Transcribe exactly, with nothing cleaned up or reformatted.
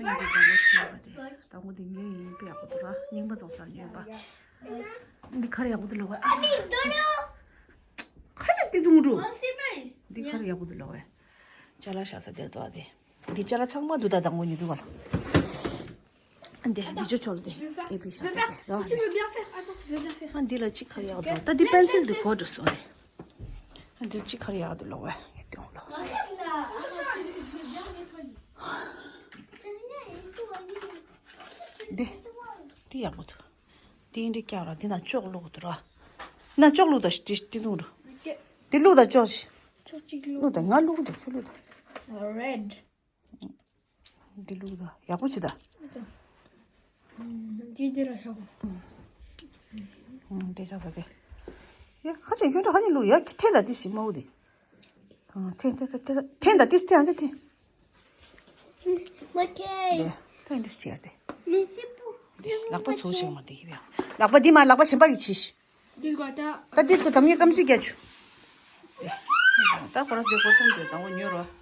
འདི་དང་པོ་ཐོན་པ་དེ། དང་པོ་འདི་ཉོས་ཡིན། དཔེ་ཡག་པོ་འདུག་ར། རྙིང་པ་བཙོང་སར་ཉོས་པ། འདི་ཁ་ར་ཡག་པོ་འདུག་ལོ་བ། ཁ་ཅིག་འདི་བཙོང་འགྲོ། འདི་ཁ་ར་ཡག་པོ་འདུག་ལོ་བ། ཅ་ལག་བཞག་ས་དེར་འདུག་ཨ། དེ་འདི་ཅ་ལག་ཚང་མ་འདུག་ད་དང་པོ་ཉོས་འདུག་ག་ལ། འདི་འདི་ཅོ་ཅོ་ལ་དེ་དེ་བི་བཞག་ས་དེ་ར། Tu veux bien faire? Attends, je veux bien faire. ཨ་འདི་ལ་ཅིག་ཁ་ར་ཡག་འདུག་ད་འདི་པེན་སིལ་འདི་གོ་འགྲོ་སོང་རེད། ཨ་འདི་ཅིག་ཁ་ར་ཡག་འདུག་ལོ་བ། དེ་འོང་ལོ། འདི་འདི་ཡག་པོ་འདུག་དེ་འདྲ་སྐྱག་ར། དེ་ན་ཅོག་བླུགས་འདུག་ར། ན་ཅོག་བླུགས་དང་དེ་དེ་བཟུང་རུ། དེ་བླུགས་དང་ཅོག་ཅོག་ཅིག་བླུགས། བླུགས་དང་། ང་བླུགས་འདུག་ཁྱོད་བླུགས་དང་། Red. འདི་བླུགས་དང་། ཡག་པོ་བྱེད་དང་། འདི་འདི་ལ་ཤོག་ཨུམ། དེ་ཆགས་ས་དེ། ཡ་ཁ་ཆེ་ཁྱོད་ཁ་ཉིན་བླུགས་ཡ་ཁྱི་འཐེན་དང་དེ་ཞིམ་མོ་དེ། ཨ་འཐེན་འཐེན་འཐེན་འཐེན་འཐེན་དང་དེ་འཐེན་ཨ་འཐེན། མ་ཁེ། ཡ་ཁ་འདི་ཞིག་ཡ་དེ། ལག་པ་ཚོ་ཞིག་མ་དེ་ཡ། ལག་པ་འདི་མ་ལག་པ་གཞན་པ་གི་ཕྱིས། འདི་གོ་ད། ད་འདི་སྐུ་དམ་ཉེ་སྐམ་ཅིག་རྒྱ་ཆུ། ད་ཁོ་ར་སྡེ་ཁོ་ཐུམ་དེ་དང་བོ་ཉོ་རོ།